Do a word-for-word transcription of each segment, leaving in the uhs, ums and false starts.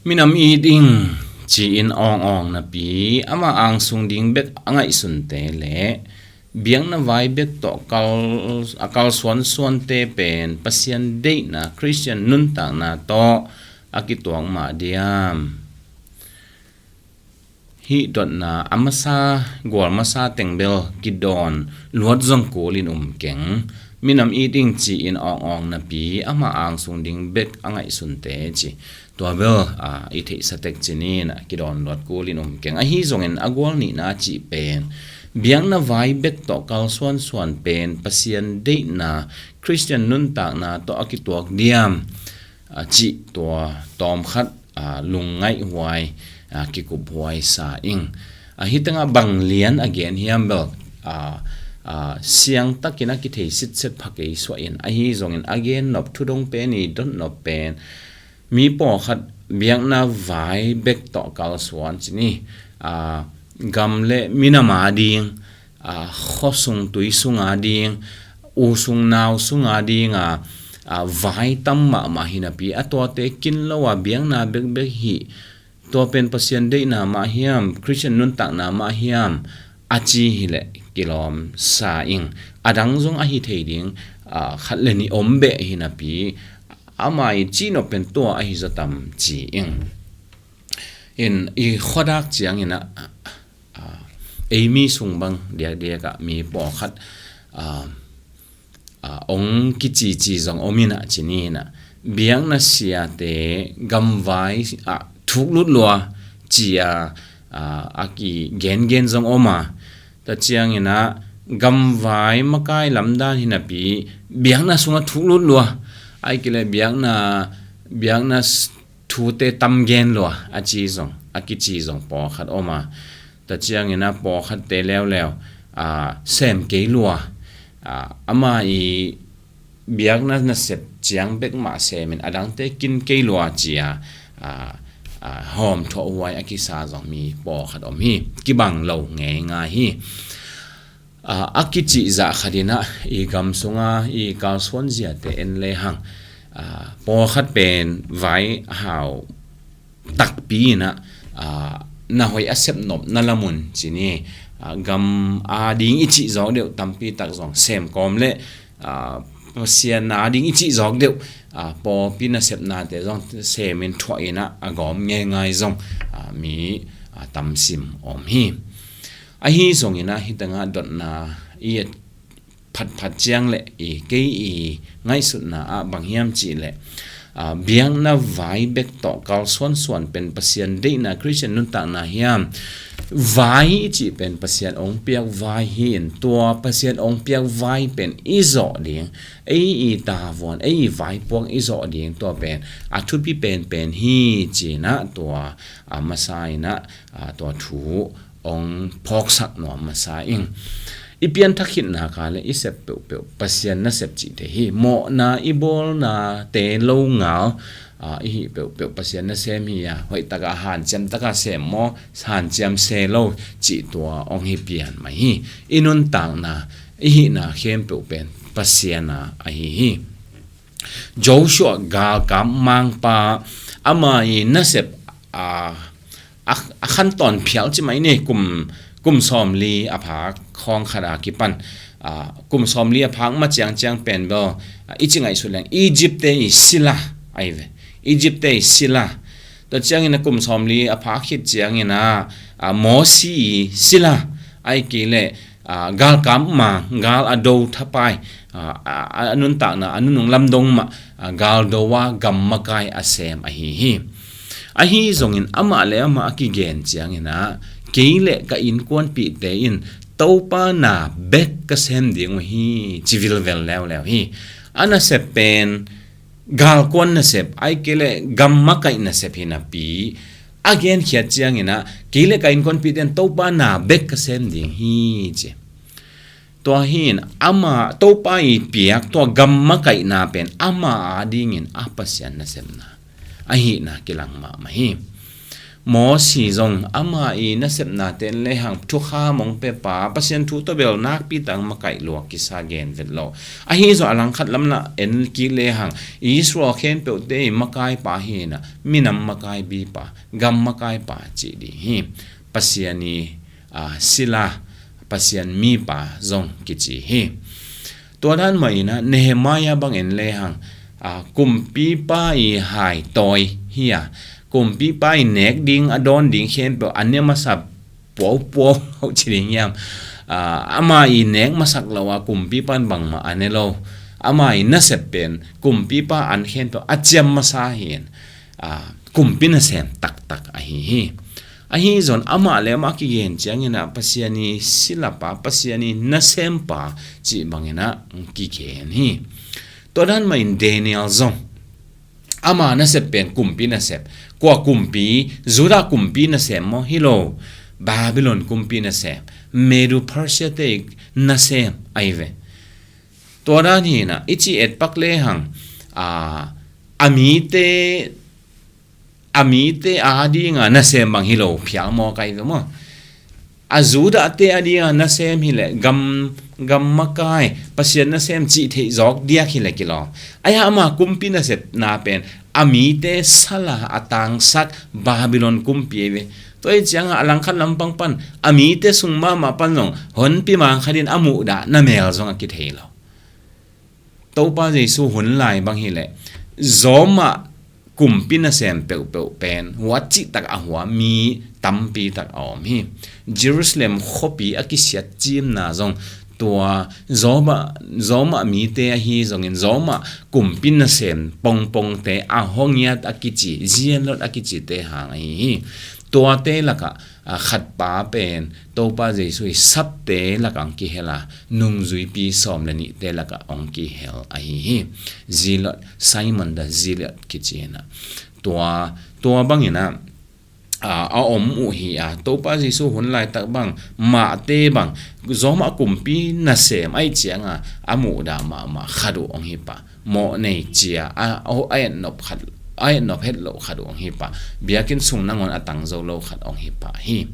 Minam it ing ci-in awng awng napi, ama angsung ding bek a ngaihsunte le biakna vai bek tawh kal, a kalsuansuante pen Pasian deihna Khristian nuntakna tawh a kituak mah diam? Hih dotna a masa, gual masa teng bel kidawn luat zong kulin um keng. Minam it ing ci-in awng awng napi, ama angsung ding bek a ngaihsunte ci. Tua bel a, i theihsa tek ci-in a kidawn luat kulin um keng. Ahi zongin a gual nihna cih pen biakna vai bek tawh kalsuansuan pen Pasian deihna Khristian nuntakna tawh a kituak diam? A, cih tua tawmkhat a, lungngaihhuai, a, kikuphuai sa ing. A, hih tengah bang lian a gen hiam bel, a, a, siangtakin a kithei sitset pha kei suah in, ahi zongin a gen nop thudong pen i dot nop pen mi pawlkhat biakna vai bek tawh kalsuan ci-in, a, gam le minam a ding, a, khuasung tuisung a ding, usung nausung a ding a, a, vai tam mahmah hi napi, a, tuate kin lo a biakna bekbek hih, tua pen Pasian deihna mah hiam, Khristian nuntakna mah hiam, a ci hileh kilawm sa ing. A dang zong a hi thei ding, a, khat le nih om beh hi napi, ama i cih nop pen tua ahi zaw tam ci ing. In i khuadak ciangin a, a, ei mi sung bang diakdiak ah mi pawlkhat, a, a, ong kicici zong om in a ci-in a, biakna siate gamvai ah thuklut lua ci-a, a, a kigengen zong om a, tua ciangin a gamvai makai lamdan hi napi, biakna sungah thuklut lua, ahih kei leh biakna, biakna s-, thute tam gen lua a ci zong, a kici zong pawlkhat om a. Tua ciangin a pawlkhatte leuleu, a, sem kei lua, a, ama i biakna nasep ciang bek mah semin a dangte kin kei lua ci-a, a, a, hawmthawh huai a kisa zong mi pawlkhat om hi. Kibang lo ngeingai hi. A, a kicih zah khat in a, i gam sunga i kalsuan ziate en lehang, a, pawlkhat pen vai hau takpi in a, a, na hoih a sep nopna lamun ci-in, a, gam a ding i cih zawk deuh tampi tak zong sem kawm le, a, Pasian a ding i cih zawk deuh, a, pawlpi nasepnate zong semin thuah in a, a gawm ngeingai zong, a, mi, a, tamsim om hi. Ahi zongin a hih tengah dotna i et phatphat ciang le i kei i ngaihsutna ah bang hiam cih leh, a, biakna vai bek tawh kalsuansuan pen Pasian deihna Khristian nuntakna hiam? Vai i cih pen Pasian ong piak vai hi in, tua Pasian ong piak vai pen i zawh ding, ei i tavuan, ei i vaipuak i zawh ding, tua pen a thupi penpen hi ci-in a, tua, a, masa in a, a, tua thu ong phawksak nuam masa ing. I pianthak khit nak leh i sep peuhpeuh Pasian nasep cihte hi. Mawhna i bawlnate lo ngal, a, i hih peuhpeuh Pasian nasem hi a, hoih takah hanciam takah sem maw, hanciam se lo cih tua ong hi pian mah hi. I nuntakna, i hihna khempeuh pen Pasian a ahi hi. Joshua galkap mangpa, ama i nasep, a, a, a khantawn phial ci mai ni, kum, kum sawmli a phak khawng khat a kipan, a, kum sawmli a phak ma ciangciang pen bel, a, i ci ngaihsut leng Egypt-te i sila ahi ve. Egypt-te i sila. Tua ciangin a kum sawmli a phak khit ciangin a, a, Mosi i sila, ahih kei leh, a, galkap mang, gal a do thapai, a, a, a nuntakna, a nunung lamdong mah, a, gal do a gam makai a sem ahi hi. Ahi zongin amah le amah a kigen ciangin a, kei le ka innkuanpihte in Topa na bek ka sem ding uh hi, ci vilvel leuleu hi. A nasep pen galkuan nasep, ahih kei leh gam makaih nasep hi napi, a genkhiat ciangin a, kei le ka innkuanpihte in Topa na bek ka sem ding hi ci. Tua hi in ama Topa i piak tua gam makaihna pen ama a dingin a Pasian nasepna ahihna kilang mahmah hi. Mosi zong ama i nasepnate en lehang thukham hong pia pa, Pasian thu tawh bel nakpi tak makaih lua kisa gen vet lo. Ahi zong a langkhat lam na en kik lehang Israel khempeuhte i makaipa hi in ah, minam makaibipa, gam makaipa cih ding hi. Pasian i, a, sila, Pasian mipa zong kici hi. Tua dan mah in ah Nehemiah bang en lehang, a, kumpipa i haitawi hi a, kumpipa i nek ding, a dawn ding khempeuh a ne masa puaupuau lo ci ding hiam? A, ama i nek masak lo a kumpipa in bangmah a ne lo. Ama i nasep pen kumpipa an khempeuh a ciam masa hi in, a, kumpi nasem taktak ahi hi. Ahi zong amah le amah kigen ciangin ah Pasian i silapa, Pasian i nasempa cih bangin ah kigen hi. Tua dan mah in Daniel zong ama nasep pen kumpi nasep. Kua kumpi? Judah kumpi nasem maw? Hi lo. Babylon kumpi nasem. Medo Persia te nasem ahi ve. Tua dan hi in ah i ci etpak lehang, a, a mite, a mite a dinga nasem bang hi lo phial maw, kai ve maw? A Judah te a dinga nasem hi leh gam, gam makai, Pasian nasem cih theih zawk diak hi leh kilawm. Ahi a, ama kumpi nasepna pen a mite sala a tangsak Babylon kumpi ahi ve. Tua hi ciangah a langkhat lampang pan a mite sung mahmah pan zong honpi mang khatin a muhdah na mel zong a kithei lo. Topa Jesu hun lai bang hi leh Roma kumpi nasem peuhpeuh pen huat cihtak a hua mi tampi tak a om hi. Jerusalem khuapi a kisiat cimna zong tua Roma, Roma mite ahi zongin Roma kumpi nasem pongpongte, a hongiat a kici, zianlot a kicite hang ahi hi. Tuate lakah, a, khatpa pen Topa Jesu i sapte lakah hong kihel a, nungzuipi sawm le nihte lakah hong kihel ahi hi. Zealot, Simon the Zealot kici in ah. Tua, tua bangin ah, a, a om uh hi a, Topa Jesu hun laitak bang, mahte bang, Roma kumpi nasem ahih cianga a muhdah mahmah khat uh hong hi pah. Mawh nei cia a, a, a etnop khat, a etnop het loh khat uh hong hi pah. Biakinn sung nangawn a tang zo lo khat hong hi pah hi.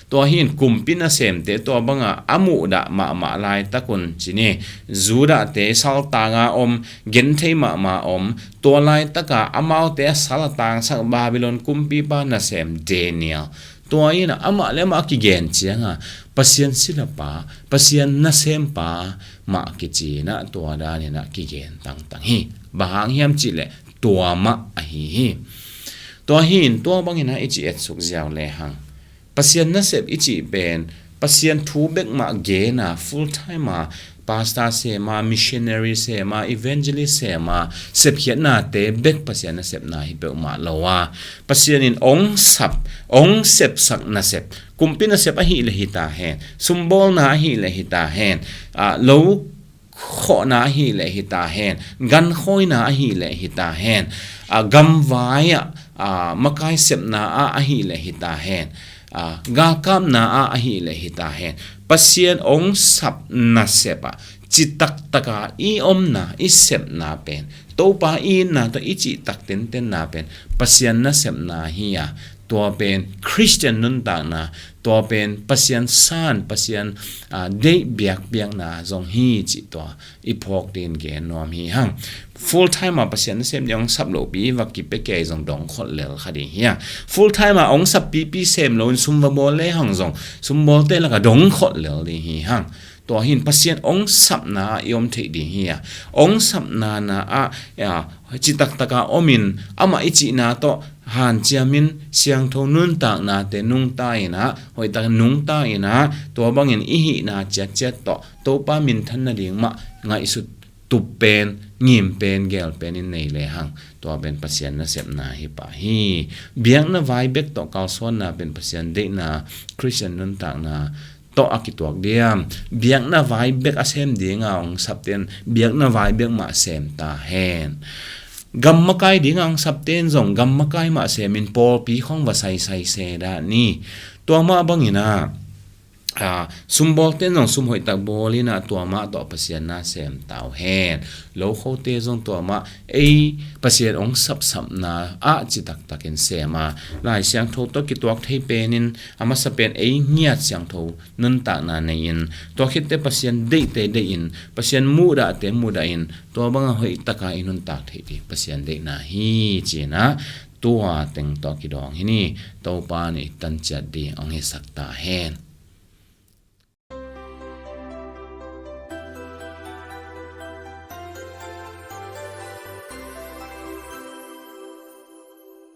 Tua hi in kumpi nasemte tua banga a muhdah mahmah laitak un ci ni, Judahte saltanga om, genthei mahmah om, tua laitaka amaute a sal a tangsak Babylon kumpipa nasem Daniel. Tua in ah amah le amah a kigen cianga Pasian silapa, Pasian nasempa mah kici in ah tua dan in ah kigen tangtang hi. Bang hang hiam cih leh tua mah ahi hi. Tua hi in tua bangin ah i ci etsuk ziau lehang Pasian nasep i cih pen Pasian thu bek mah gen a, full time a, pastor sem a, missionary sem a, evangelist sem a, sepkhiatnate bek Pasian nasepna hi peuhmah lo a, Pasian in ong sap, ong sepsak nasep, kumpi nasep ahih leh hi ta hen, sumbawlna ahih leh hi ta hen, a, lo khawhna ahih leh hi ta hen, gankhawina ahih leh hi ta hen, a, gamvai ah, a, makai sepna ah ahih leh hi ta hen, a, galkapna ah ahih leh hi ta hen, Pasian ong sap nasep ah citaktak a i omna, i sepna pen, Topa i itna tawh i cihtak tentenna pen Pasian nasepna hi a, tua pen Khristian nuntakna, tua pen Pasian san, Pasian, a, deih biakpiakna zong hi cih tua i phawk dingin gen nuam hi hang. Full time a Pasian nasem ding ong sap lopi va kipia kei zong dong kholh lel kha ding hi hang. Full time a ong sap pipi sem loin sum va bawl lehang zong sumbawlte lakah dong kholh lel ding hi hang. Tua hi in Pasian ong sapna ah i om theih ding hi a, ong sapna na ah, a, citaktak a om in amah i cihna tawh hanciamin siangtho nuntaknate nungta in ah, hoihtak nungta in ah, tua bangin i hihna ciatciat tawh Topa minthan nading mah ngaihsut tup pen, ngim pen, gel pen in nei lehang, tua pen Pasian nasepna hi pah hi. Biakna vai bek tawh kalsuanna pen Pasian deihna, Khristian nuntakna tawh a kituak diam? Biakna vai bek a sem dinga ong sapten biakna vai bek mah sem ta hen. Gam makai dinga ong sapten zong gam makai mah semin pawlpi khong va saisai se dah ni. Tua mah bangin ah, a, sumbawlte in zong sum hoihtak bawl in ah tua mah tawh Pasian na sem ta uh hen. Lokhote zong tua mah ei Pasian hong sapsapna ah citaktakin sem a, Lai Siangtho tawh kituak thei penin a masa pen ei ngiat siangtho nuntakna nei-in, tua khitte Pasian deihte deih in, Pasian muhdahte muhdahin, tua banga hoihtaka i nuntak theih ding Pasian deihna hi ci-in ah tua teng tawh kidawng hi ni. Topa in i tanciat ding hong hisak ta hen.